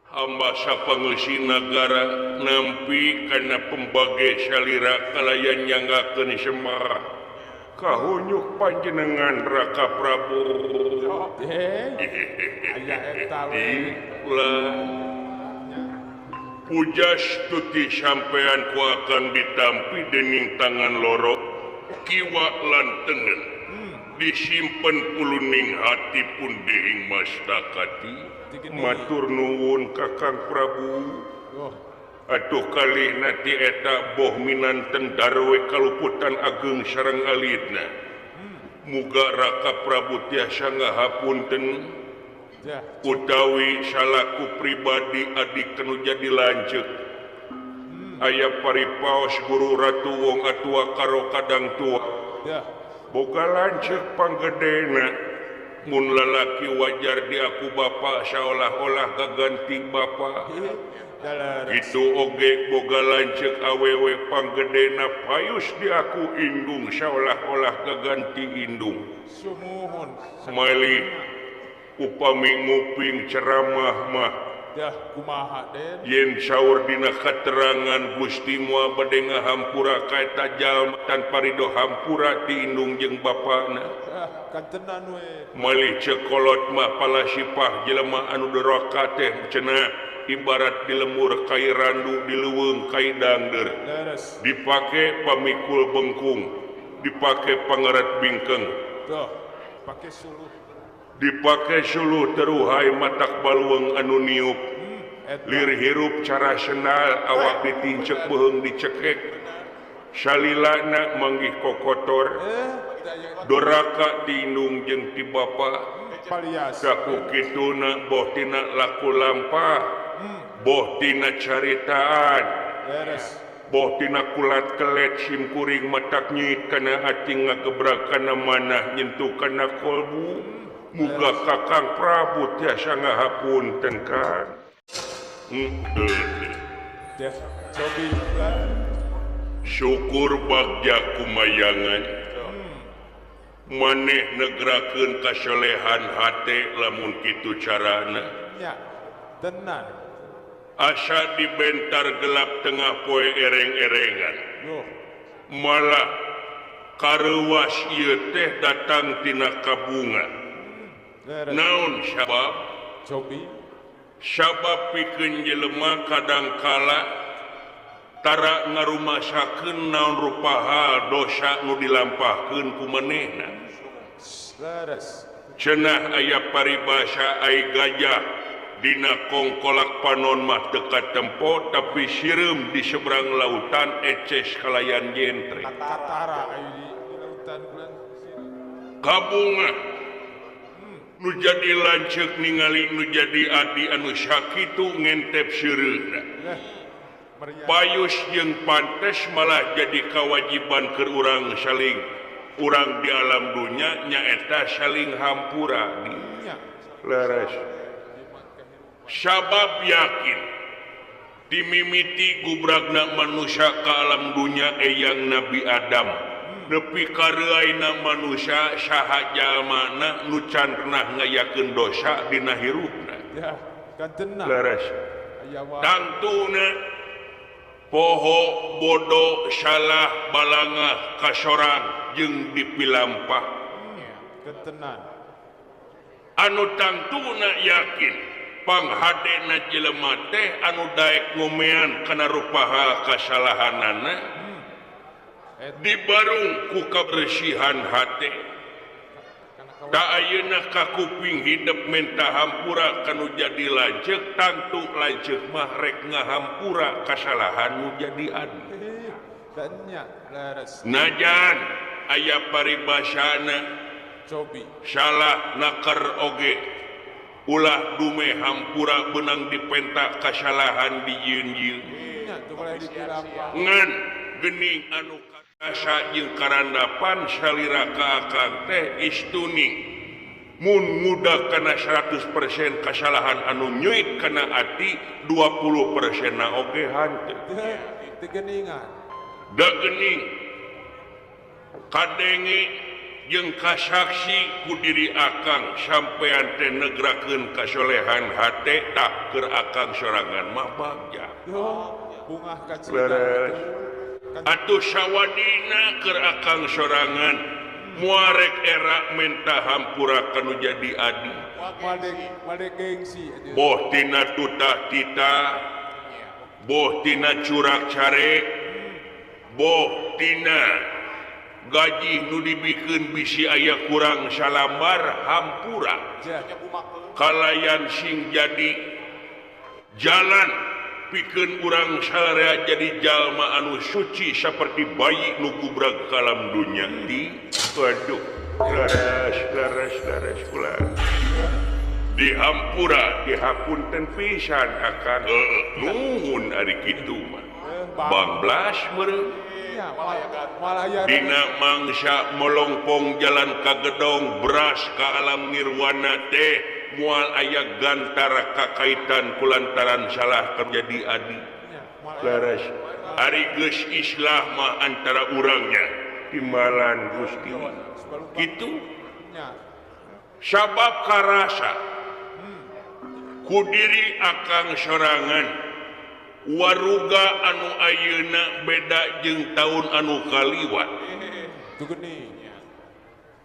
Hamba sapangeusi nagara nampi kana pembage salira kalayan nyanggakeun Semar. Kahunyuk panjenengan Raka Prabu. Aya eta we. Ulah. Pujastuti sampean ku akan ditampi dening tangan loro kiwa lan tengen. Disimpen puluning hati pun dihing mastakati. Matur nuwun Kakang Prabu. Atuh kalih nati eta boh minanten darwe kaluputan ageng sareng alitna. Muga Raka Prabu tiasa ngahapunten utawi salaku pribadi adik kanu jadi lanceuk. Aya paripaos guru ratu wong atua karo kadang tua. Boga lanceuk panggedena. Mun lalaki wajar diaku bapa seolah-olah gaganti bapa. Gitu oge boga lanceuk awewe panggedena payus diaku indung seolah-olah gaganti indung. Sumuhun. Mali upami nguping ceramah mah dah kumaha Den? Yen saur dina katerangan Gusti moal bade ngahampura ka eta jalma tanpa ridho hampura ti indung jeung bapana. Kantenan we. Malih cekolot mah palasipah jelema anu doraka teh cenah ibarat di lemur kai randu di leuweung kai dangdeur. Dipake pamikul bengkung, dipake pangeret bingkeng. Tuh, pake suluh. Dipake suluh teruhai matak baluweung anu niup. Lir hirup cara senal awak ditincek beuheung dicekek. Salilana manggih kokotor. Doraka ti indung jeung ti bapa. Saku kituna boh tina laku lampah, boh tina caritaan, boh tina kulat kelet sim kuring matak nyuit kana ati ngagebrak kana manah nyentuh kana kolbu. Muga Kakang Prabu tiasa ngahapunten kan. Syukur bagja kumayangan. Maneh negrakeun kasolehan hate lamun kitu carana. Ya, tenan. Asa dibentar gelap tengah poe ereng-erengan. Malah kareuwas ieu teh datang tina kabunga. Naon sabab? Cobi. Sabab pikeun jelema kadangkala tara ngarumasakeun naon rupa hal dosa nu dilampahkeun ku manehna. Leres. Cenah aya paribasa ai gajah dina kongkolak panon mah teu katempo tapi sireum di seberang lautan eces kalayan jentre. Katara ayu di lautan bulan. Kabunga nu jadi lanceuk ningali nu jadi adi anu sakitu ngentep seureuna. Payus jeung pantes malah jadi kewajiban keur urang saling urang di alam dunya nyaeta saling hampura di. Leres. Sabab yakin dimimiti gubragna manusia ka alam dunya eyang Nabi Adam. Nepi kareuaina manusia saha jalmana nu can pernah ngayakeun dosa dina hirupna. Ya, kantenan. Leres. Tangtuna poho bodoh salah balangah kasorang jeung dipilampah. Ketenan. Anu tangtuna yakin panghadena jelema teh anu daek ngomean kana rupa kasalahanana dibarung ku kabersihan hate. Da ayeuna kakuping hidep menta hampura kanu jadi lanceuk tangtu lanceuk mah rek ngahampura kasalahan nu jadi adi. Najan aya paribasana salah naker oge ulah dume hampura benang dipenta kasalahan dijieun-jieun. Ngan geuning anu asa jeung karandapan salira ka akang teh istuning mun muda kana 100% kasalahan anu nyuit kana ati 20% na oge hanteu. Teu geuningan. Da geuning kadenge jeung kasaksi ku diri akang sampean teh negrakeun kasolehan hate tak keur akang sorangan mah bagja. Bungah atuh sawadina keur akang sorangan muarek era menta hampura kanu jadi adi. Boh tina tutah tita, boh tina curak carek, boh tina gaji nu dibikeun bisi aya kurang salambar hampura kalayan sing jadi jalan pikeun urang sararea jadi jalma anu suci seperti bayi nu gubrag kalam dunya di waduh laras laras laras kula dihampura dihapunten pisan akan nuhun ari kitu mah banglas meureun. Dina mangsa melongpong jalan ka gedong beras ka alam nirwana teh moal aya gantara kakaitan kulantaran salah terjadi adi. Laras ari geus islah mah antara urangnya timbalan Gusti kitu sabab karasa ku diri akang sorangan waruga anu ayeuna beda jeung taun anu kaliwat.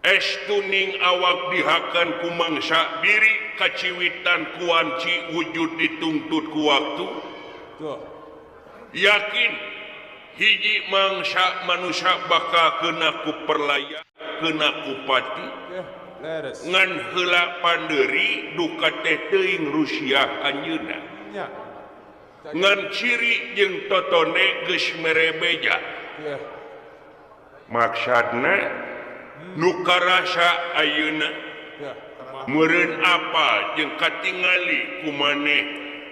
Es tuning awak dihakan ku mangsa diri kaciwitan kuanci wujud dituntut ku waktu. Yakin hiji mangsa manusia bakal kena ku perlaya kena ku pati ngan heula pandeuri duka teh teuing Rusia anjeunna. Ngan ciri jeung totone geus mere beja. Maksudna nu karasa ayeuna meureun apa jeung katingali ku maneh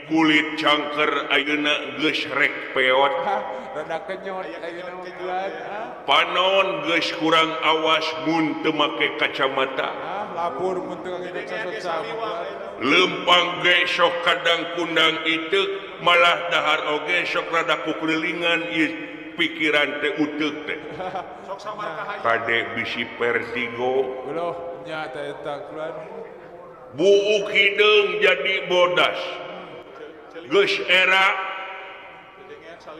kulit cangker ayeuna geus rek peot. Panon geus kurang awas mun teu make kacamata. Lempang ge sok kadang kundang iteuk malah dahar oge sok rada kukurilingan ieu pikiran teh uteuk teh. Kade bisi vertigo. Buuk hideung jadi bodas. Geus era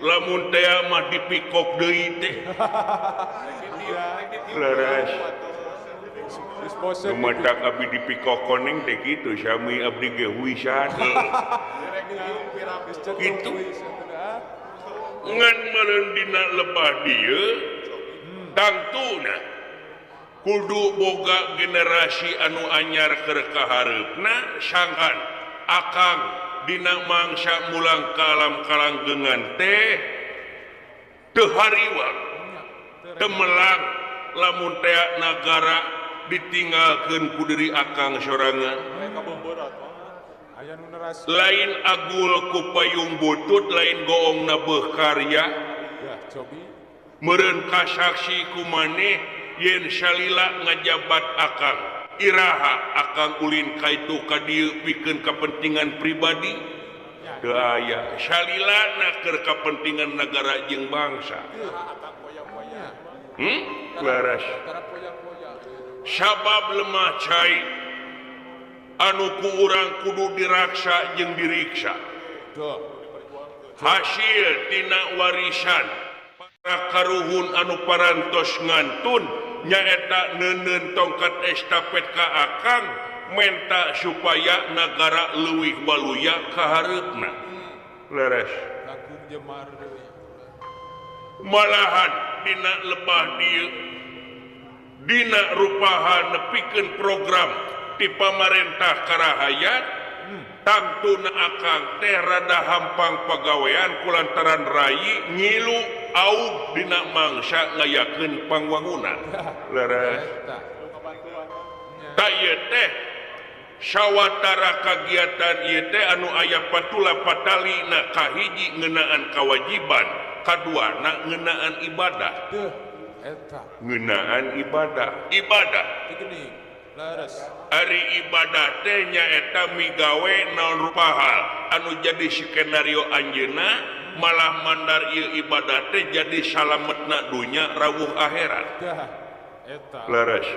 lamun teh mah dipikok deui teh. Leres. Lumatak abdi dipikok koneng teh kitu sami abdi ge huisan. Kitu. Ngan meureun dina lebah dieu tangtuna kudu boga generasi anu anyar keur kahareupna sangkan akang dina mangsa mulang kalam kalanggengan teh teu hariwang teu melang lamun tea nagara ditinggalkeun ku diri akang sorangan. Lain agul ku payung butut lain goong nabeuh karya meureun kasaksi ku maneh yen salila ngajabat akang iraha akang ulin ka itu ka dieu pikeun kapentingan pribadi teu aya salilana keur kapentingan nagara jeung bangsa. Laras sabab lemah cai anu ku urang kudu diraksa jeung diriksa hasil tina warisan para karuhun anu parantos ngantun nyaeta neuneun tongkat estafet ka akang menta supaya nagara leuwih waluya ka hareupna. Leres malahan dina lebah dieu dina rupahan nepikeun program ti pamarentah karahayat tangtuna akang teh rada hampang pagawean kulantaran rayi ngilu aug dina mangsa ngayakeun pangwangunan. Leres ta ieu teh sawatara kagiatan ieu teh anu aya patula patalina kahiji ngeunaan kawajiban kaduana ngeunaan ibadah. Ngeunaan ibadah ibadah ari ibadah teh nyaeta migawe naon rupa hal anu jadi skenario anjeunna malah mandar ieu ibadah teh jadi salametna dunya rawuh akhirat. Leres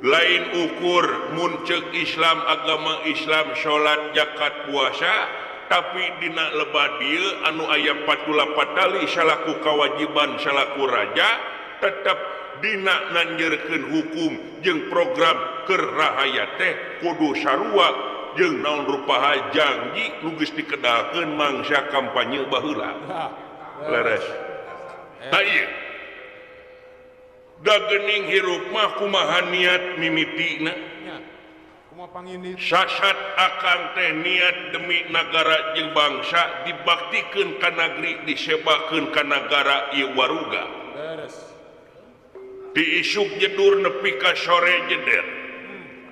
lain ukur muncul Islam agama Islam salat zakat puasa tapi dina lebah dieu anu aya 48 tali salaku kewajiban salaku raja tetep dina nganjeurkeun hukum jeung program keur rahayat teh kudu sarua jeung naon rupaha janji nu geus dikedalkeun mangsa kampanye baheula. Leres tah ieu da geuning hirup mah kumaha niat mimitina sasat akang teh niat demi nagara jeung bangsa dibaktikeun ka nagri disebakeun ka nagara ieu waruga. Di isuk jedur nepi ka sore jeder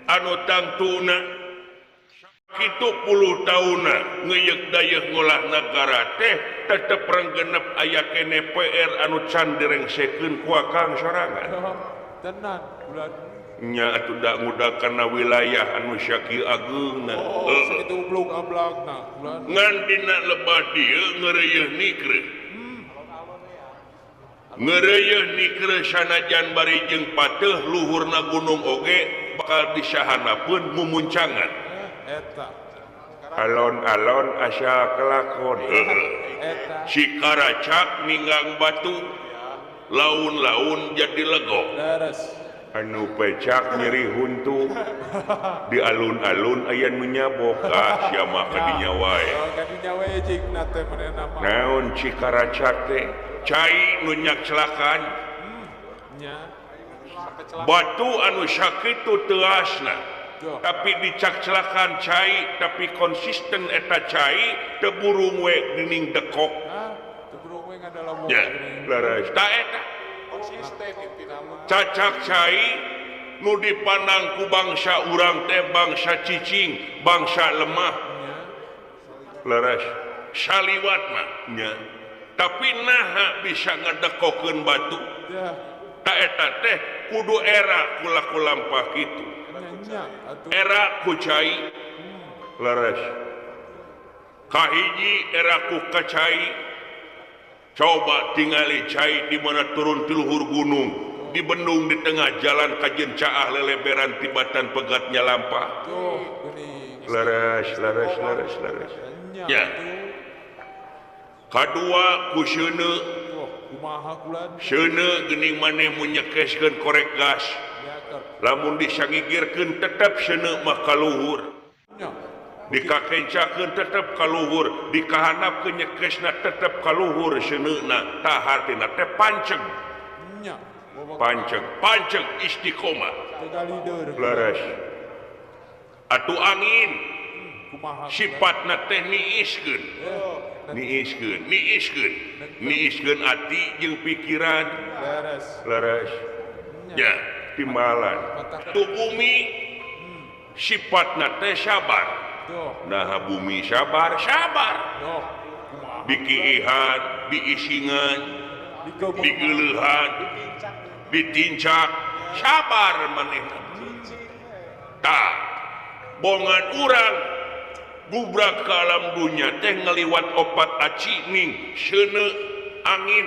anu tangtuna kitu puluh tauna ngeuyeuk dayeuh ngolah nagara teh tetep renggenep aya keneh PR anu can direngsekeun ku akang sorangan. Tenan bulan nya atuh da ngudag kana wilayah anu sakieu ageungna. Oh, sakitu ublug ablagna bulan. Ngan dina lebah dieu ngeureuyeun nikreuh. Ngeureuyeun nikreuh sanajan bari jeung pateuh luhurna gunung oge bakal disahanapeun mumuncangan. Eta. Alon-alon asa kelakon. Eta. Si karacak ninggang batu laun-laun jadi legok. Leres. Anu pecak nyeri huntu di alun-alun aya nu nyabok ah sia mah kadinya wae. Kadinya wae jigna teh manehna mah. Naon si karacak teh cai nu nyakcelakan. Nya. Batu anu sakitu teuasna. Tapi dicakcelakan cai tapi konsisten eta cai teu burung we geuning dekok. Teu burung we ngadalawung. Ya, leres. Ta eta konsisten intina mah. Cacak cai nu dipandang ku bangsa urang teh bangsa cicing, bangsa lemah. Leres. Saliwat mah nya. Tapi naha bisa ngadekokeun batu. Ta eta teh kudu era kula lampah kitu. Era ku cai. Leres. Kahiji era ku kacai. Coba tingali cai di mana turun ti luhur gunung, dibendung di tengah jalan kajen caah leleberan tibatan pegatnya lampah. Leres, leres, leres, leres. Ya. Kadua ku seuneu. Seuneu geuning maneh mun nyekeskeun korek gas. Lamun disangigirkeun tetep seuneu mah kaluhur. Dikakencakeun tetep kaluhur, dikahanapkeun nyekesna tetep kaluhur seuneuna. Tah hartina teh panceg. Panceg, panceg istiqomah. Leres. Atuh angin sifatna teh niiskeun. Niiskeun, niiskeun, niiskeun ati jeung pikiran. Leres. Leres. Ya, timbalan. Tu bumi sifatna teh sabar. Nah bumi sabar, sabar. Dikiihan, diisingan, digeuleuhan, ditincak, sabar manehna. Tah, bongan urang gubrak ke alam dunya teh ngaliwat opat aci ning seuneu angin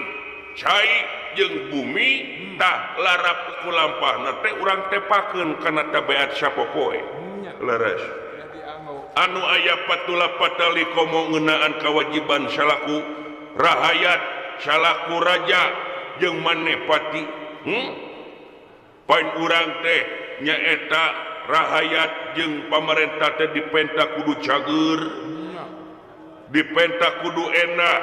cai jeung bumi tah larap ku lampahna teh urang tepakeun kana tabeat sapopoe. Leres. Anu aya patula patali komo ngeunaan kewajiban salaku rahayat salaku raja jeung maneh pati. Pain urang teh nyaeta rahayat jeung pamarentah teh dipenta kudu cager, dipenta kudu enak,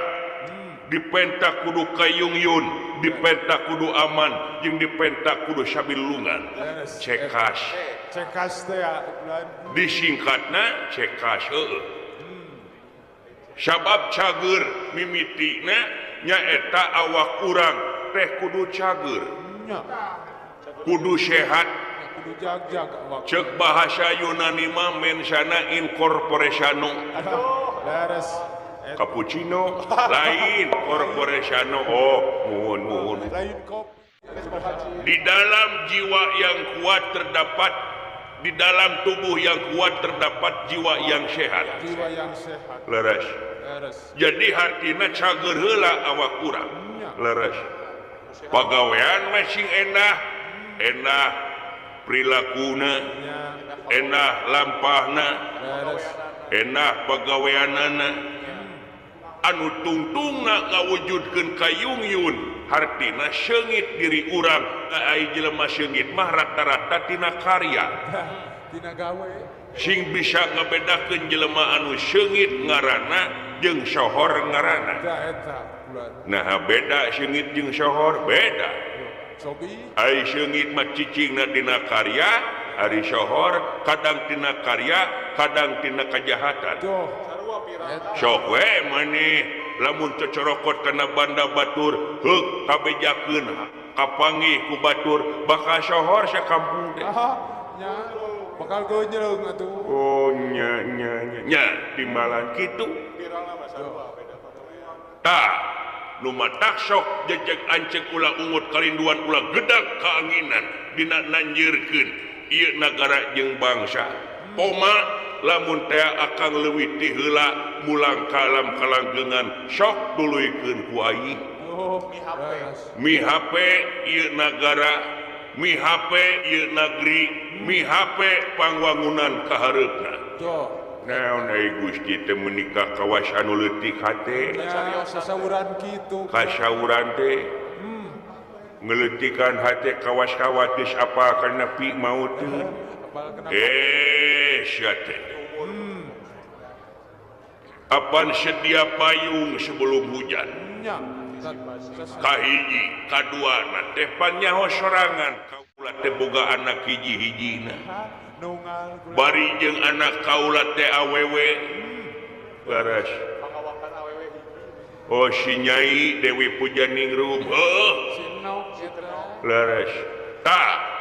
dipenta kudu kayungyun, dipenta kudu aman, jeung dipenta kudu sabilungan. Cekas. Cekas teh ya. Disingkatna cekas heueuh. Sabab cager mimitina nyaeta awak urang teh kudu cager. Kudu sehat. Cek bahasa Yunani mah mensana in corpore sano. Leres. Cappuccino lain corpore sano. Oh, muhun muhun. Di dalam jiwa yang kuat terdapat, di dalam tubuh yang kuat terdapat jiwa yang sehat. Jiwa yang sehat. Leres. Leres. Jadi hartina cager heula awak urang. Leres. Pagawean mah sing endah, Endah perilakuna, endah lampahna, endah pagaweanana. Anu tungtungna ngawujudkeun kayungyun hartina seungit diri urang. Ai jelema seungit mah rata-rata tina karya. Tina gawe. Sing bisa ngabedakeun jelema anu seungit ngaranna jeung sohor ngaranna. Nah beda seungit jeung sohor beda. Ai seungit mah cicingna dina karya, ari sohor kadang tina karya, kadang tina kajahatan. Sok we maneh lamun cocorokot kana banda batur, heuk kabejakeun kapanggih ku batur bakal sohor sakampung teh. Bakal gonyeleng atuh. Oh nya nya nya timbalan kitu. Tah nu matak sok jejeg ancek ulah ungut kalinduan ulah gedak kaanginan dina nanjirkeun ieu nagara jeung bangsa. Poma lamun teh akang leuwih ti heula mulang kalam kalanggengan sok tuluykeun ku aing. Mi HP ieu nagara, mi HP ieu nagri, mi HP pangwangunan kahareupna. Naon ai Gusti teh menikah kawas anu leutik hate. Sasauran kitu. Kasauran teh. Ngeleutikan hate kawas kawatis apa kana pi maut. Sia teh. Apan sedia payung sebelum hujan. Kahiji, kaduana teh panyaho sorangan kaula teh boga anak hiji-hijina. Bari jeung anak kaula teh awewe. Leres. Oh si Nyai Dewi Pujaningrum. Heuh. Leres. Tah.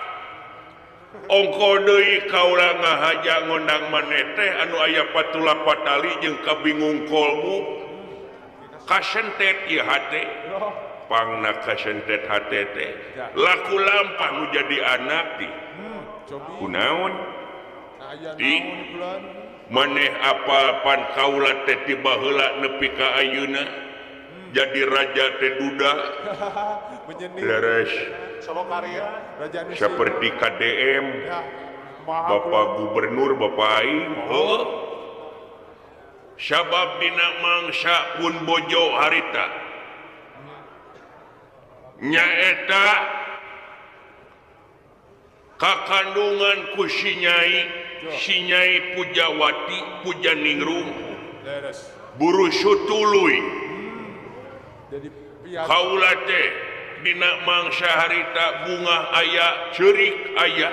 Ongko deui kaula ngahaja ngondang maneh teh anu aya patula patali jeung kabingung kolbu. Kasentet ieu hate. Pangna kasentet hate teh. Laku lampah nu jadi anak ti. Kunaon? Di maneh apa-apan kaula teh ti baheula nepi ka ayeuna jadi raja teh duda. Leres. Seperti KDM, Bapak Gubernur, Bapak aing. Heuh. Sabab dina mangsa pun bojo harita. Nyaeta kakandungan ku si Nyai Pujawati Pujaningrum burusu tuluy. Kaula teh dina mangsa harita bunga aya ceurik aya,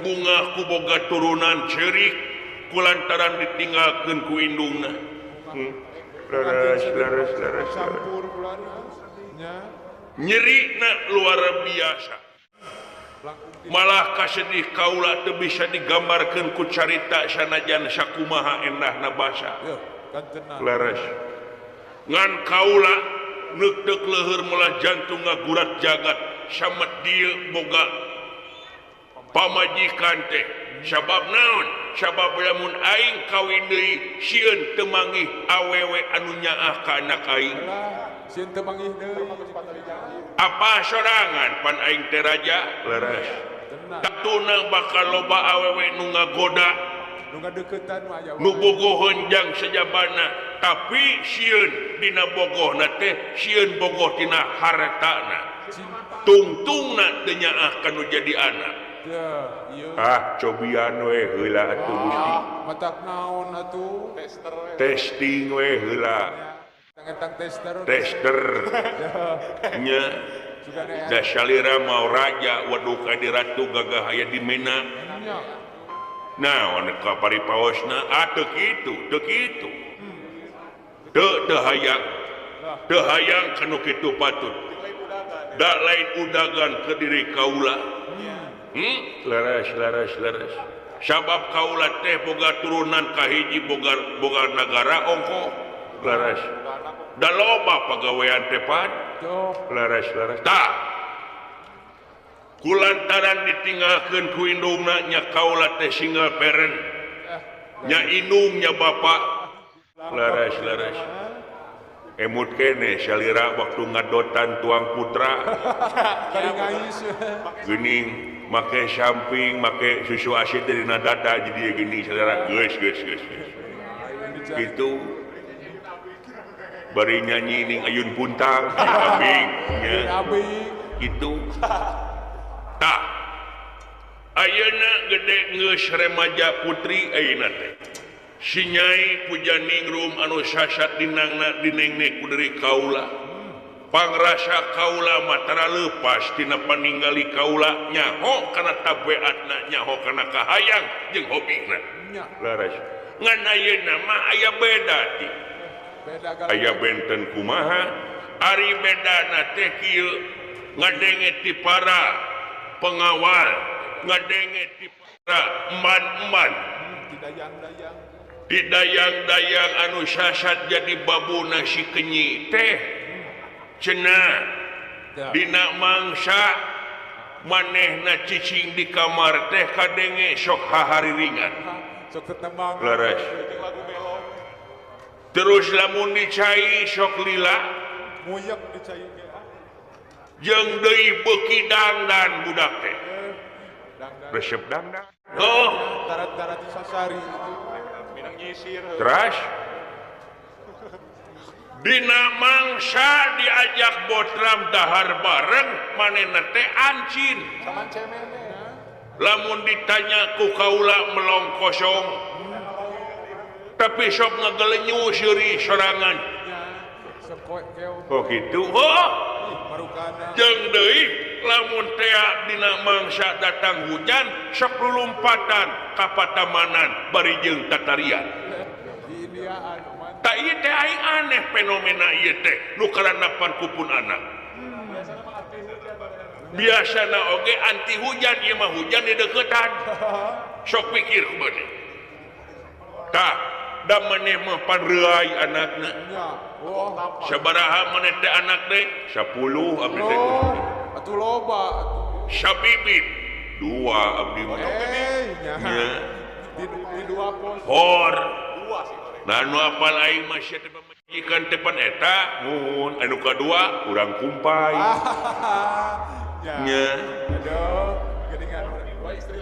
bunga ku boga turunan ceurik kulantaran ditinggalkeun ku indungna. Leres leres leres. Nyerina luar biasa. Malah kasedih kaula teu bisa digambarkeun ku carita sanajan sakumaha endahna basa. Leres. Ngan kaula neuk-neuk leuheur melah jantung ngagurat jagat samet dieu boga pamajikan teh. Sabab naon? Sabab lamun aing kawin deui sieun teu manggih awewe anu nyaah ka anak aing. Sieun teu manggih deui. Apa sorangan pan aing teh raja? Leres. Tatuna bakal loba awewe nu ngagoda, nu ngadeukeutan mah aya. Nu bogoheun jang sajabana, tapi sieun dina bogohna teh sieun bogoh tina hartana. Tungtungna teu nyaah ka nu jadi anak. Ah, cobian we heula atuh Gusti. Matak naon atuh? Tester. Testing we heula. Tentang tester. Tester. Nya. Da salira mau raja waduh ka di ratu gagah aya di Mena. Naon ka paripaosna? Ah teu kitu, teu kitu. Teu teu hayang. Teu hayang kanu kitu patut. Da lain udagan ke diri kaula. Leres leres leres. Sabab kaula teh boga turunan kahiji boga boga nagara ongko. Leres. Da loba pagawean teh pan. Leres leres. Tah. Kulantaran ditinggalkeun ku indungna nya kaula teh single parent. Nya indung nya bapak. Leres leres. Emut kene salira waktu ngadotan tuang putra. Geuning Make samping, make susu asin dari dada jadi gini saudara. Geus geus geus geus. Gitu. Bari nyanyi ning ayun puntang, abing nya. Gitu. Tah. Ayeuna gede geus remaja putri ayeuna teh. Si Nyai Pujaningrum anu sasat dinangna dinengnek ku deui kaula. Pangrasa kaula matara leupas tina paninggali kaula nyaho kana tabeatna nyaho kana kahayang jeung hobina. Leres. Ngan ayeuna mah aya beda ti. Aya benten kumaha? Ari bedana teh kieu ngadenge ti para pengawal, ngadenge ti para eman-eman. Di dayang-dayang anu sasat jadi babuna si Kenyi teh cenah dina mangsa manehna cicing di kamar teh kadenge sok hahariringan leres. Terus lamun dicai sok lila jeung deui beuki dangdan budak teh resep dangdan. Oh darat-darat sasari itu terus dina mangsa diajak botram dahar bareng manehna teh ancin. Lamun ditanya ku kaula melong kosong tapi sok ngagelenyu seuri sorangan. Oh gitu. Oh jeung deui lamun tea dina mangsa datang hujan sok lulumpatan ka patamanan bari jeung tatarian. Tak ieu teh aing aneh fenomena ieu teh nu karanapan ku pun anak. Biasana oge anti hujan ieu mah hujan di deukeutan. Sok pikir kumaha. Tah da maneh mah panreuay anakna. Sabaraha maneh teh anak teh? 10 abdi teh. Atuh loba sabibit 2 abdi mah. Nya. Di dua pos. Hor. Nah nu apal aing mah sia teh pamajikan teh pan eta muhun anu kadua urang kumpai. Nya. Aduh, geuningan.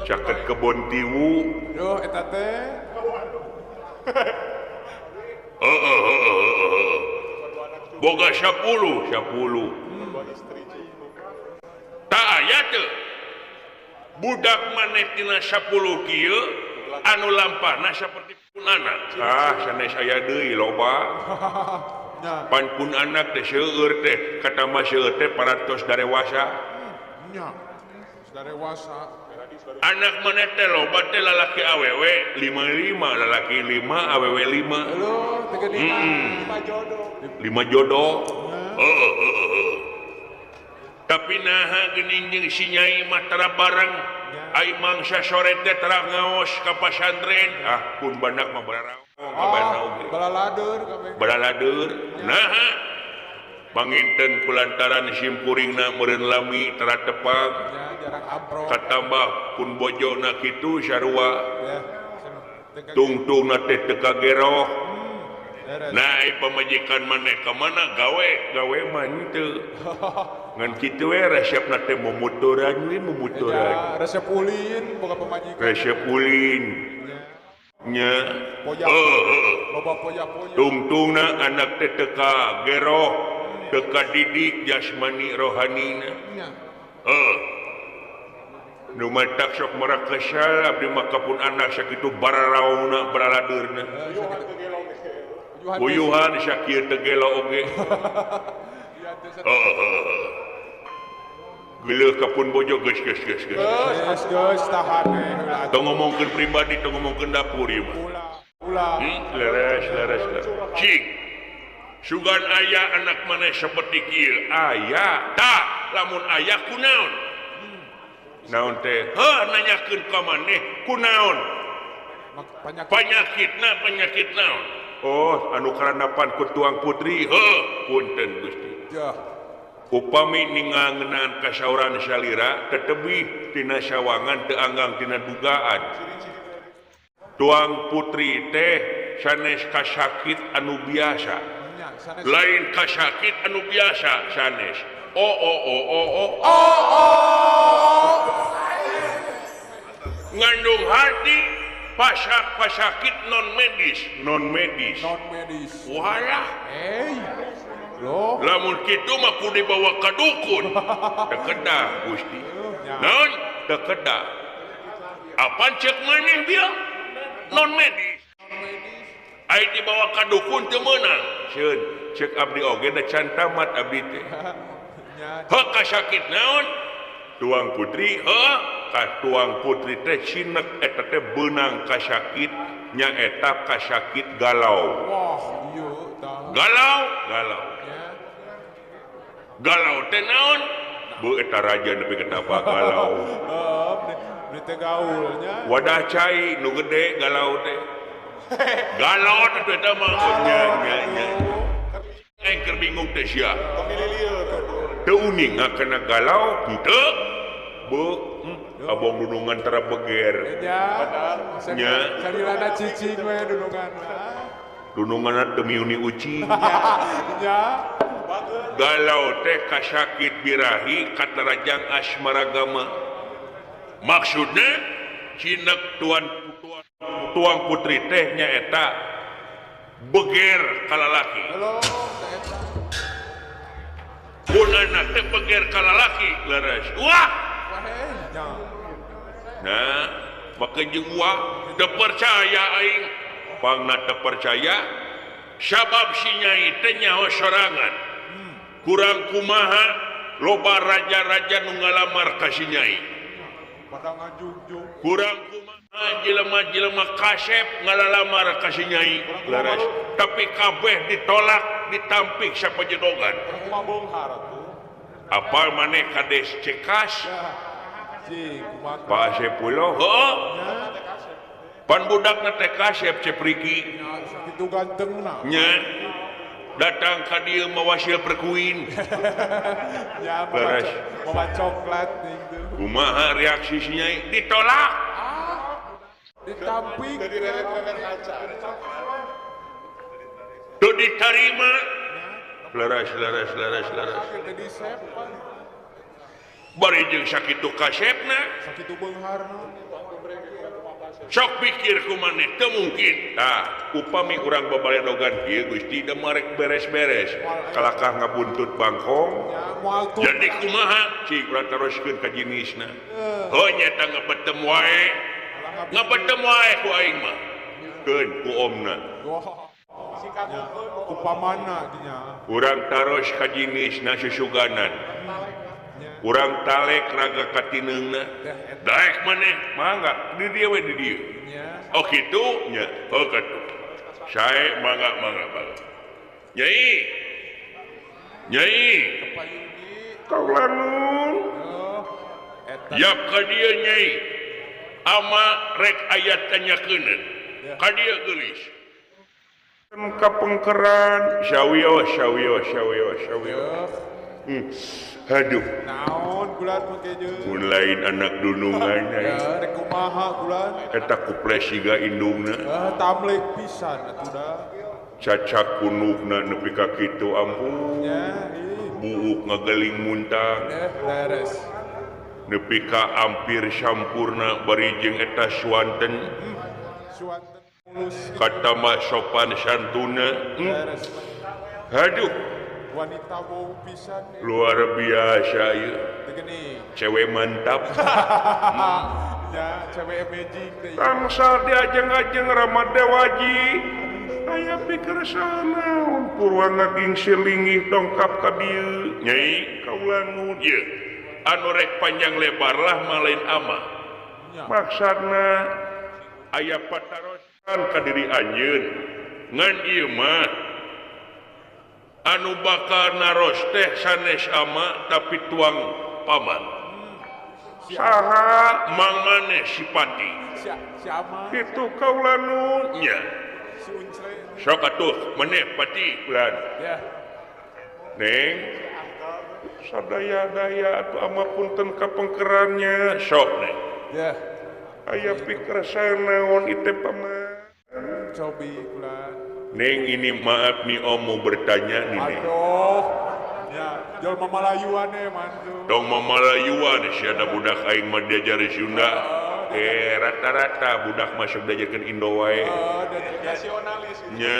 Caket kebon tiwu. Duh eta teh. Heeh. Boga 10, 10. Tak aya teu. Budak maneh tina 10 kieu anu lampahna saperti pun anak. Ah, sanes aya deui loba. Pan pun anak teh seueur teh, kata mah seueur teh parantos darewasa. Nya. Darewasa. Anak maneh teh loba teh lalaki awewe 55, lalaki 5, awewe 5. Aduh, teu geuningan 5 jodoh. 5 jodoh. Heeh. Tapi naha geuning jeung si Nyai mah tara bareng. Ai mangsa sore teh tara ngaos ka pasantren. Ah, pun bandak mah bararaong ka bana oge. Balalader kabeh. Balalader. Naha panginten kulantaran simpuringna meureun lami tara tepang. Katambah pun bojona kitu sarua. Tungtungna teh teu kageroh. Nah, ai pamajikan maneh ka mana gawe, gawe mah henteu. Ngan kitu we resepna teh momotoran we momotoran. Resep ulin boga pamajikan. Resep ulin. Nya. Loba poya-poya. Tungtungna anak teh teu kageroh, teu kadidik jasmani rohanina. Heeh. Nu matak sok marakesal abdi mah ka pun anak sakitu bararaona baraladeurna. Uyuhan sakieu teu gelo oge. Geuleuh ka pun bojo geus geus geus geus. Geus geus tahan we. Tong ngomongkeun pribadi, tong ngomongkeun dapur ieu mah. Ulah. Leres leres leres. Cik. Sugan aya anak maneh saperti kieu? Aya. Tah, lamun aya kunaon? Naon teh? Heuh nanyakeun ka maneh kunaon? Panyakitna penyakit naon? Oh, anu karanapan ku tuang putri. Heuh, punten Gusti. Upami ningal ngeunaan kasauran salira tetebih tina sawangan teu anggang tina dugaan. Tuang putri teh sanes kasakit anu biasa. Lain kasakit anu biasa sanes. Oh oh oh oh oh. Oh oh. Ngandung hati pasak pasakit non medis non medis non medis walah loh lamun kitu mah kudu dibawa ka dukun teu kedah Gusti naon teu kedah apan ceuk maneh bieu non medis ai dibawa ka dukun teu meunang sieun ceuk abdi oge da can tamat abdi teh heuh kasakit naon tuang putri heuh ka tuang putri teh cinek eta teh beunang kasakit nyaeta kasakit galau. Wah ieu tah galau galau galau teh naon beu eta raja nepi ka apa galau heuh beli teh gaul nya wadah cai nu gede galau teh galau teh eta mah nya nya nya aing keur bingung teh sia teu uning kana galau henteu beu abong dunungan tara beger nya salilana cicing we dunungan dununganna teu miuni ucing nya galau teh kasakit birahi katarajang asmaragama maksudna cinek tuan tuang putri teh nyaeta beger ka lalaki pun anak teh beger ka lalaki leres wah nah maka jeung wah teu percaya aing pangna teu percaya sabab si nyai teh nyaho sorangan kurang kumaha loba raja-raja nu ngalamar ka si nyai kurang kumaha jelema-jelema kasep ngalalamar ka si nyai leres tapi kabeh ditolak ditampik sapajedogan apal maneh kades Cekas Pak Asep Pulo heuh pan budakna teh kasep Cepriki sakitu gantengna nya datang ka dieu mawasil perkuin nya mawa coklat kumaha reaksi si nyai ditolak ditampik jadi reret-reret kaca teu ditarima leres leres leres leres bari jeung sakitu kasepna sakitu beungharna sok pikir ku maneh teu mungkin tah upami urang babaledogan kieu Gusti da marek beres-beres kalakah ngabuntut bangkong jadi kumaha cik urang teroskeun ka jenisna heuh nya eta ngabetem wae ngabetem wae ku aing mah keun ku omna ku pamana dinya urang taros ka jenisna susuganan urang talek raga katineungna daek maneh mangga di dieu we di dieu oh kitu nya oh kitu sae mangga mangga mangga nyai nyai kaula nun yap ka dieu nyai ama rek aya tanyakeun ka dieu geulis ka pengkeran sawios sawios sawios sawios aduh naon gulan make jeung mun lain anak dunungan ya rek kumaha gulan eta kuples siga indungna tamlek pisan atuh da cacak punukna nepi ka kitu ampun nya ih buuk ngageling muntang leres nepi ka ampir sampurna bari jeung eta suanten suanten mulus katama sopan santuna aduh wanita wow pisan luar biasa ieu cewek mantap ya cewek amazing tangsal diajeng-ajeng Ramadewaji aya pikir sanaon purwa ngaging silingih dongkap ka dieu nyai kaula nun ieu anu rek panjang lebar lah mah lain ama maksudna aya patarosan ka diri anjeun ngan ieu mah anu bakal naros teh sanes ama tapi tuang paman saha mang maneh si Pati si ama kitu kaula nun nya si Uncre sok atuh maneh Pati ulan ya neng sadaya-daya atuh ama punten ka pengkerannya sok neng ya aya pikersa naon ieu teh paman cobi ulan Neng ini maaf nih om mau bertanya nih Neng. Aduh, ya jual mamalayuan mantu. Dong mamalayuan si ada budak aing mah diajari Sunda. Rata-rata budak masuk diajarkeun Indo wae. Nasionalis nya.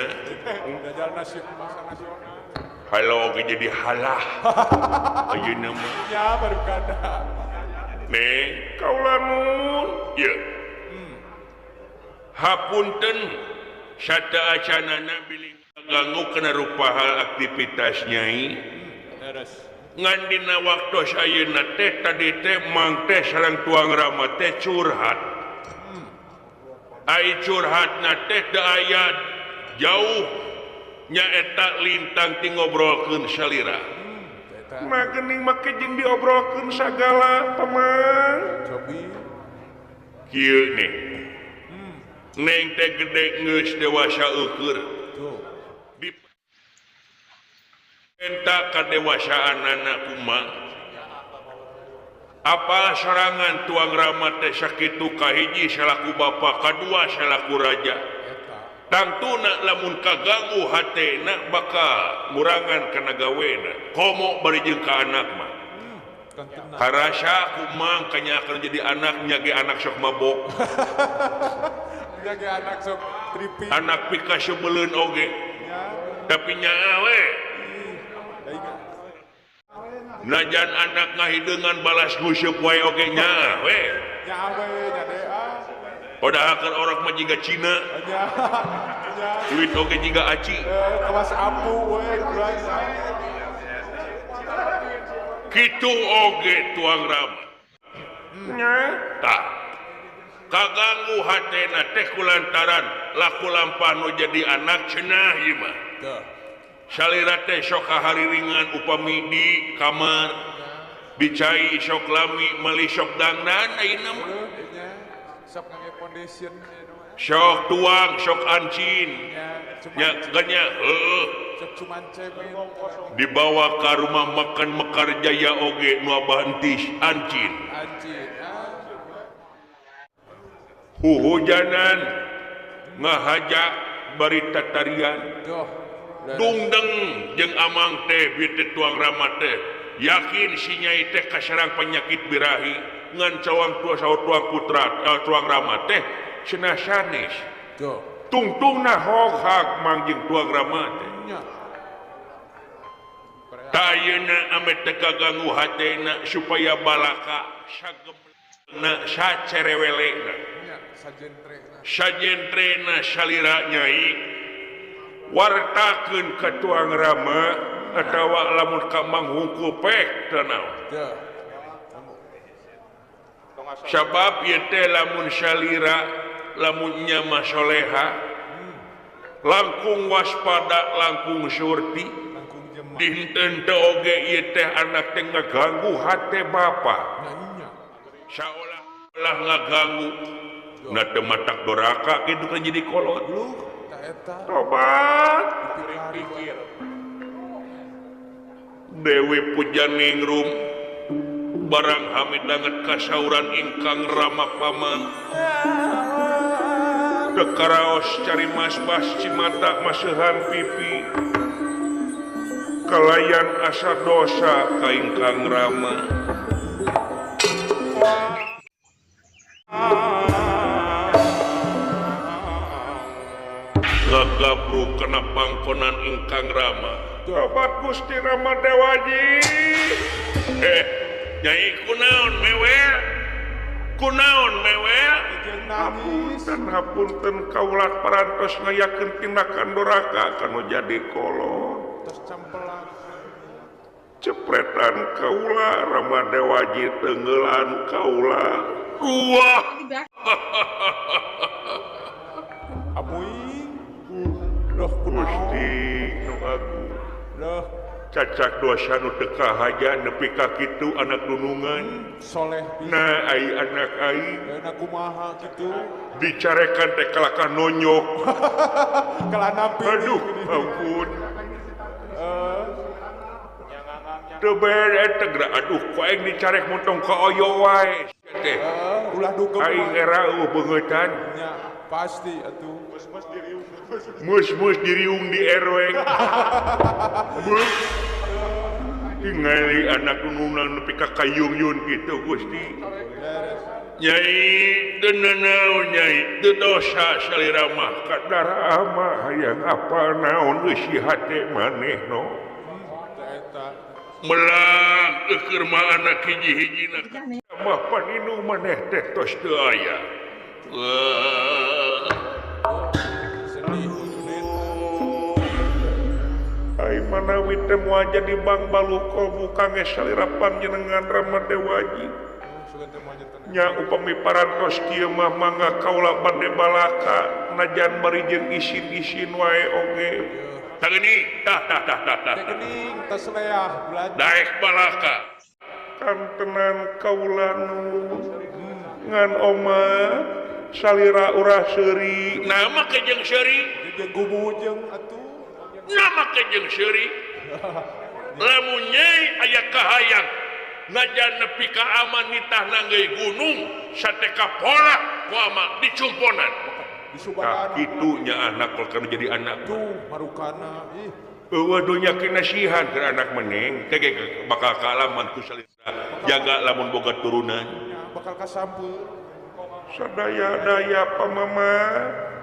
Dajal nasional. Halo oge jadi halah. Ayeuna mah. Nya baru kada. Neng kaula mun. Ye. Hapunten sateuacanana bilih ganggu kana rupa hal aktivitas nyai. Leres. Ngan dina waktos ayeuna teh tadi teh mang teh sareng tuang Rama teh curhat. Ai curhatna teh teu aya jauh nyaeta lintang ti ngobrolkeun salira. Mah geuning make jeung diobrolkeun sagala paman. Cobi. Kieu nih. Neng teh gede geus dewasa eueur. Enta kadewasaan anak kumang. Apa sorangan tuang Rama teh sakitu kahiji salaku bapa, kadua salaku raja. Tangtuna lamun kaganggu hatena bakal ngurangan kana gawena. Komo bari jeung ka anak mah. Karasa kumang kanya akan jadi anak nyage anak sok mabok. Nyage anak sok tripi. Anak pika sebeleun oge. Tapi nyaa we. Najan anak ngahideungan balas nguseup wae oge nyaa we. Nyaa we nyade ah. Padahal kan orang mah jiga Cina. Duit oge jiga aci. Kelas ampu we Kitu oge tuang Rama. Nya. Tah. Kaganggu hatena teh kulantaran laku lampah nu jadi anak cenah ieu mah. Tah. Salira teh sok hariringan upami di kamar dicai sok lami meuli sok dangdan ayeuna mah. Sok ngangge foundation sok tuang sok ancin nya ganya heuh sok cuman cemen dibawa ka rumah makan Mekar Jaya oge nu abantis ancin ancin huhujanan ngahaja bari tatarian dungdeng jeung amang teh bieu teh tuang Rama teh yakin si nyai teh kaserang penyakit birahi ngan cawang tua saur tuang putra tuang Rama teh cenah sanes tungtungna hoghag mang jeung tuang Rama teh tah ayeuna ame teh kaganggu hatena supaya balaka sagemna sacerewelena sajentrena salira nyai wartakeun ka tuang Rama atawa lamun ka Mang Hungkul pek teu naon. Sabab ieu teh lamun salira lamun nya mah soleha langkung waspada langkung surti dinten teu oge ieu teh anak teh ngaganggu hate bapa. Saolah-olah ngaganggu na teu matak doraka kitu kan jadi kolot. Tobat Dewi Pujaningrum barang hamid danget kasauran ingkang Rama paman kekaraos cari mas bas cimata maseuhan pipi kalayan asa dosa ka ingkang Rama. Gagabru kena pangkonan ingkang Rama. Tobat Gusti Rama Dewaji. Nyai kunaon mewel? Kunaon mewel? Hapunten hapunten kaula parantos ngayakeun tindakan doraka kanu jadi kolot. Cepretan kaula Rama Dewaji tenggelan kaula. Wah. Abuing. Loh Gusti nu agung. Loh cacak dosa nu teu kahaja nepi ka kitu anak dunungan soleh nah ai anak aing ayeuna kumaha kitu dicarekan teh kalakah nonyok kalah nampi. Aduh ampun teu bere teh geura aduh ku aing dicarek motong ka oyo wae teh ulah dugem aing era eueuh beungeutan nya pasti atuh mus-mus diriung di RW. Tingali anak nunan nepi ka kayungyun kitu Gusti. Nyai teu nanaon nyai teu dosa salira mah kadar ama hayang apal naon eusi hate maneh no melang keur mah anak hiji-hijina mah paninu maneh teh tos teu aya. Ai manawi teh moal jadi Bang Baluko buka ge salira panjenengan Rama Dewaji. Nya upami parantos kieu mah mangga kaula bade balaka najan bari jeung isin-isin wae oge. Tah geuning tah tah tah tah tah. Geuning tos leah belajar. Daek balaka. Kantenan kaula nu ngan oma salira urah seuri. Nama ke jeung seuri? Jeung gumujeng atuh. Nama ke jeung seuri. Lamun nyai aya kahayang najan nepi ka aman nitah nanggeuy gunung sateka pola ku ama dicumponan. Tah kitu nya anak kalau kana jadi anak tuh marukana ih eueuh dunya kinasihan keur anak meneng teh bakal kaalaman ku salira jaga lamun boga turunan bakal kasampeu sadaya-daya pamama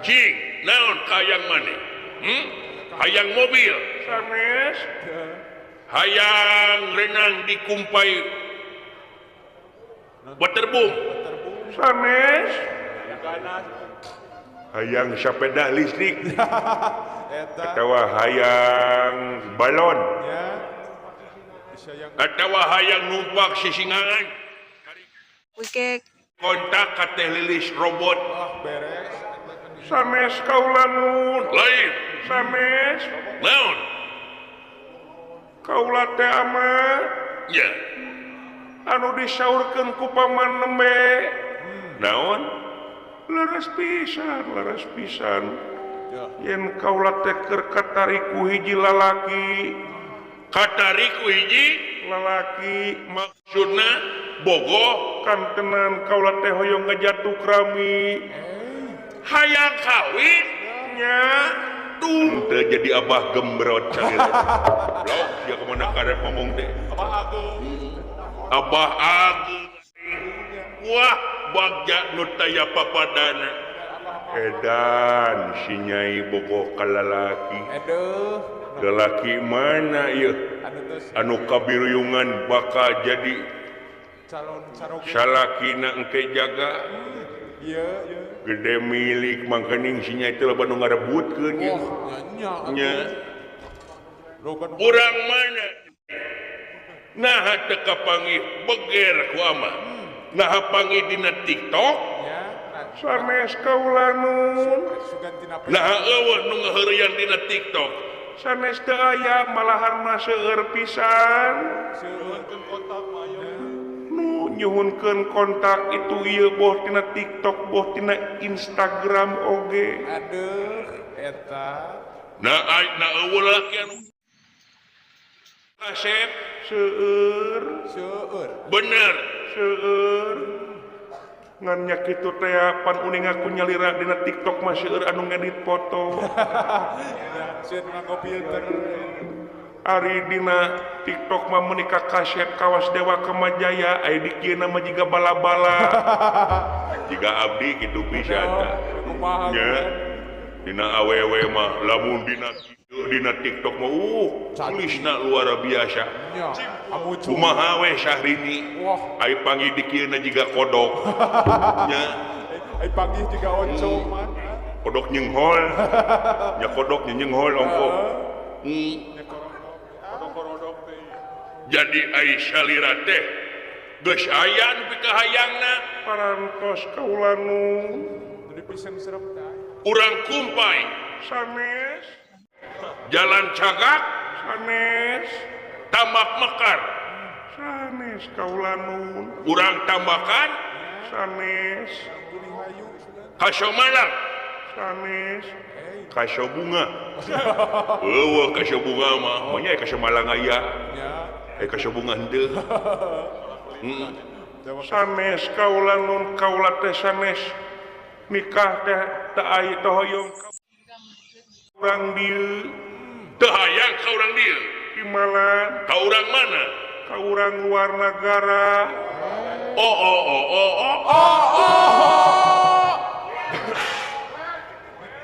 cing naon kahayang maneh hayang mobil sanes hayang renang dikumpai waterboom sanes hayang sepeda listrik atawa hayang balon atawa hayang numpak sisingangan kontak ka teh lilis robot sanes kaula nun lain sanes naon kaula teh ama nya anu disaurkeun ku paman nembe naon leres pisan yen kaula teh keur katariku hiji lalaki katariku hiji lalaki maksudna bogoh kantenan kaula teh hoyong ngajatuk rami hayang kawin nya tuh teu jadi abah gembrot salira blok sia kemana karep ngomong teh abah agung wah bagja nu taya papadana edan si nyai bogoh ka lalaki aduh lalaki mana ieu anu kabiruyungan bakal jadi calon caroge salakina engke jaga ieu ieu gede milik mangkening si nyai teh loba nu ngarebutkeun ieu nya urang mana naha teu kapanggih beger ku ama naha panggih dina TikTok sanes kaula nun naha eueuh nu ngaheureuyan dina TikTok sanes teu aya malahan mah seueur pisan nu nyuhunkeun kontak itu ieu boh tina TikTok boh tina Instagram oge aduh eta nah na eueuh lalaki anu kasep seueur seueur bener seueur ngan nya kitu teh pan uning aku nyalira dina TikTok mah seueur anu ngedit foto seueur nganggo filter ari dina TikTok mah meuni ka kaset kawas Dewa Kemajaya aya di kieu mah jiga bala-bala jiga abdi kitu pisan kumaha nya dina awewe mah lamun dina dina TikTok mah tulisna luar biasa kumaha we Syahrini ai panggih di kieu jiga kodok nya ai panggih jiga oncom mah kodok nyenghol nya kodok nyenghol ongko jadi ai salira teh geus aya nu pikahayangna parantos kaula nu urang kumpai sanes jalan cagak sanes tambak mekar sanes kaula nun urang tambakan sanes kaso malang sanes kaso bunga eueuh kaso bunga mah monya kaso malang aya kaso bunga henteu sanes kaula nun kaula teh sanes nikah teh teu aya teu hoyong urang dieu teu hayang ka urang dieu di mana ka urang mana ka urang luar negara. Oh oh oh oh oh Oh oh.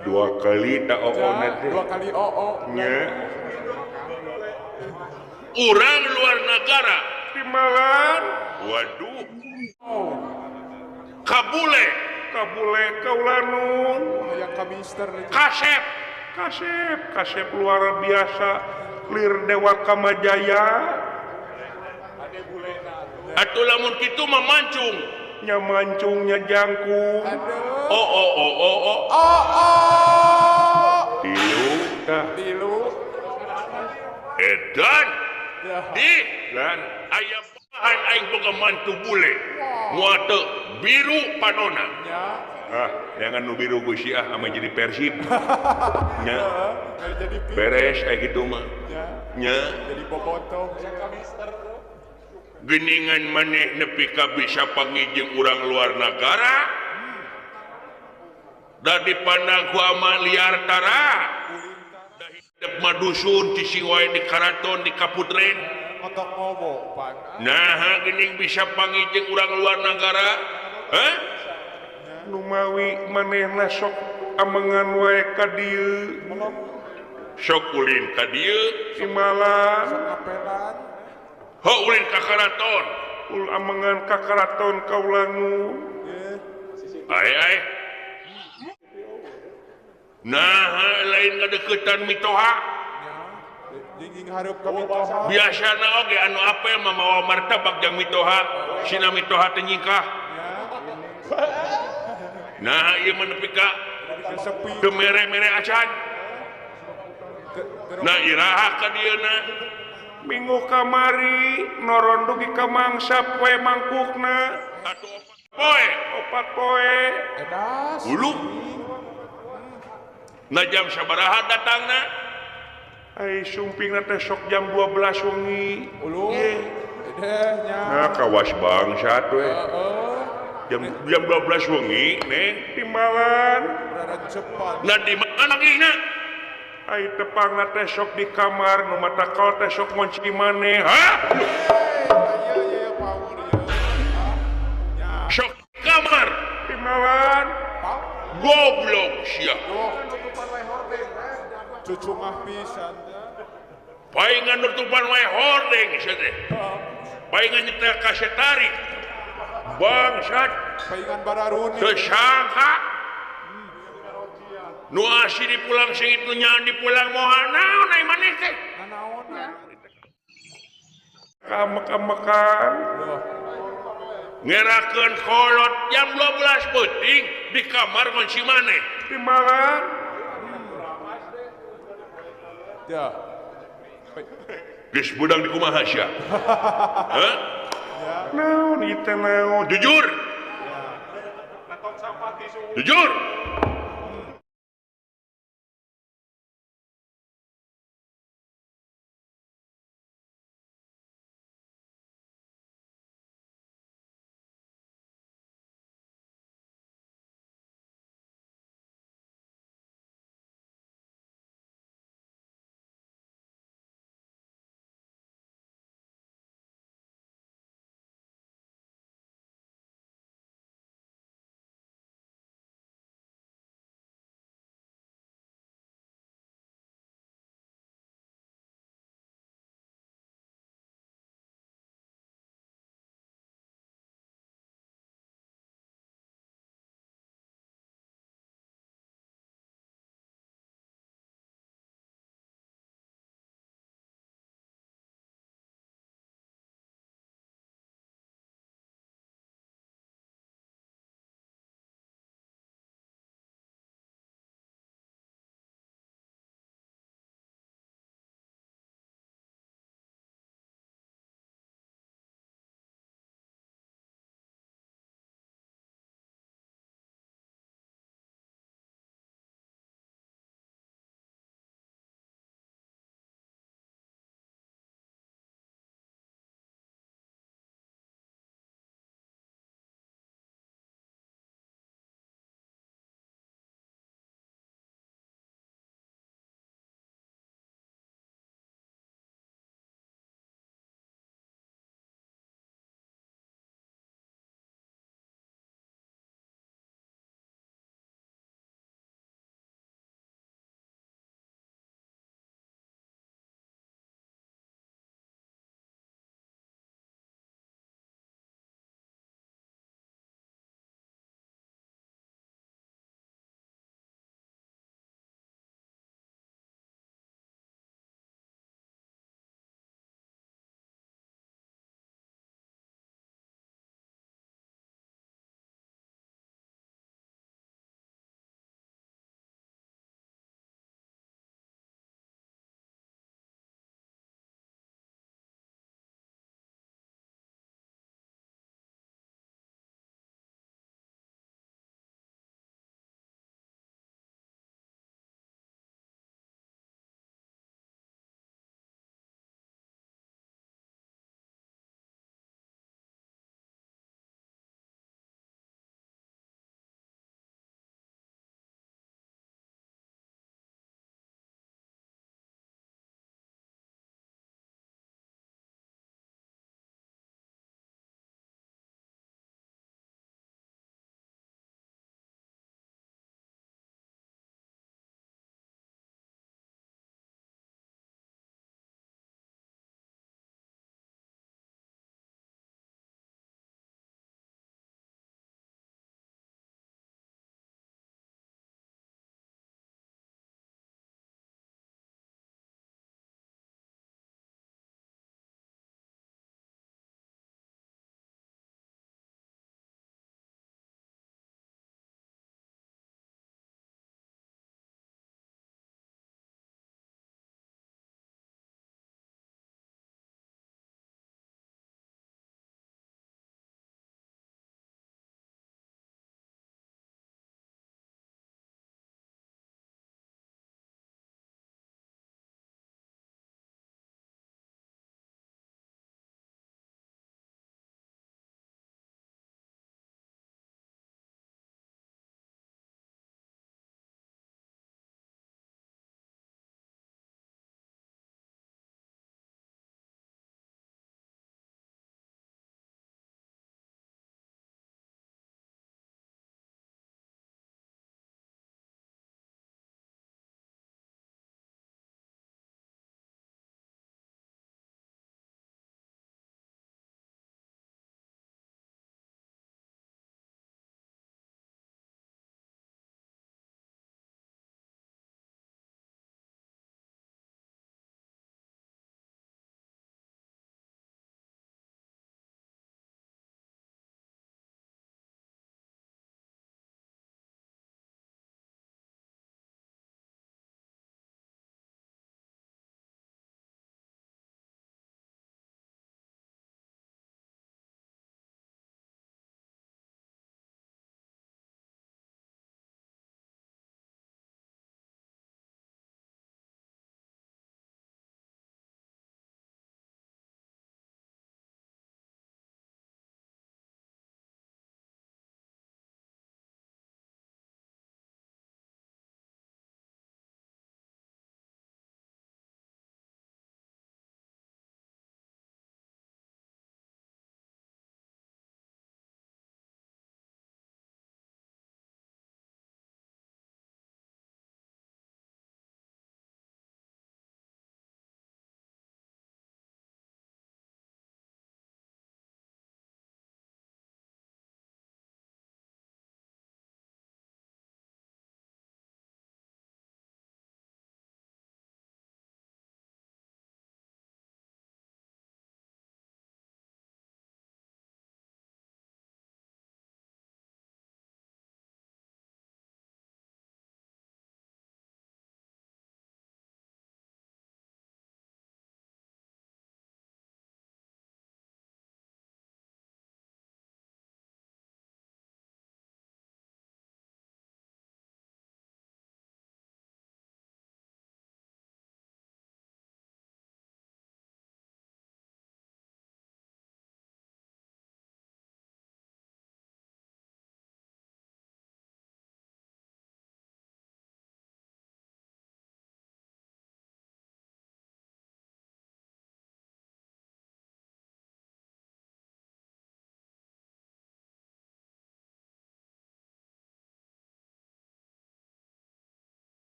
Dua kali tak oh oh Ya, dua kali oh oh. Nya. Urang luar negara timbalan. Waduh. Oh. Kabule, kabule kaulanun. Yang kamister. Kasep, kasep, kasep luar biasa. Lir Dewa Kamajaya. Atuh lamun kitu mah mancung. Nya mancungnya jangkung. Oh oh oh oh oh. Oh oh. Tilu tah. Tilu. Edan. Di lan aya bahan aing boga mantu bule. Moal teu biru panona. Ah, jangan nu biru ku si ah ama jadi Persib. Nya. Beres aya kitu mah. Nya. Jadi bobotoh. Geningan maneh nepi ka bisa panggih jeung urang luar nagara. Da dipandang ku ama liar tara. Da hidep mah dusun cicing wae di karaton di kaputren. Otok ngobo pan. Nah, geuning bisa panggih jeung urang luar nagara. Hah? Numawi manehna sok amengan wae ka dieu. Sok ulin ka dieu simalan. Sok apelan. Ho ulin ka karaton. Ul amengan ka karaton kaulangu. Ai ai. Nah, lain ngadeukeutan mitoha. Jeung hareup ka mitoha. Biasana oge anu apel mah mawa martabak jeung mitoha, sina mitoha teh nyingkah. Nah, ieu mah nepi ka teu mere-mere acan. Nah, iraha ka dieuna. Minggu kamari noron dugi ka mangsa poe mangkukna. Atuh opat poe, opat poe. Edas. Ulu. Nah jam sabaraha datangna? Ai sumpingna teh sok jam 12 wengi. Ulu. Edeh nya. Nah kawas bangsat we. Jam 12 wengi neng timbalan. Cepat. Nah di mana gihna? Ai tepangna teh sok di kamar nu matakal teh sok ngunci maneh. Hah? Sok kamar timbalan. Goblok sia. Cucungah pisan. Paingan nutupan wae hordeng sia teh. Paingan nyetel kaset tarik. Bangsat. Paingan bararuni. Teu sangka. Nu asih dipulang seungit nu nyaan dipulang moal naon ai maneh teh. Nanaonan. Kamek-kamekan. Ngerakeun kolot jam 12 peuting di kamar ngunci maneh. Timbalan. Ya. Geus budang di kumaha sia? Hah? Naon ieu teh naon? Jujur. Jujur.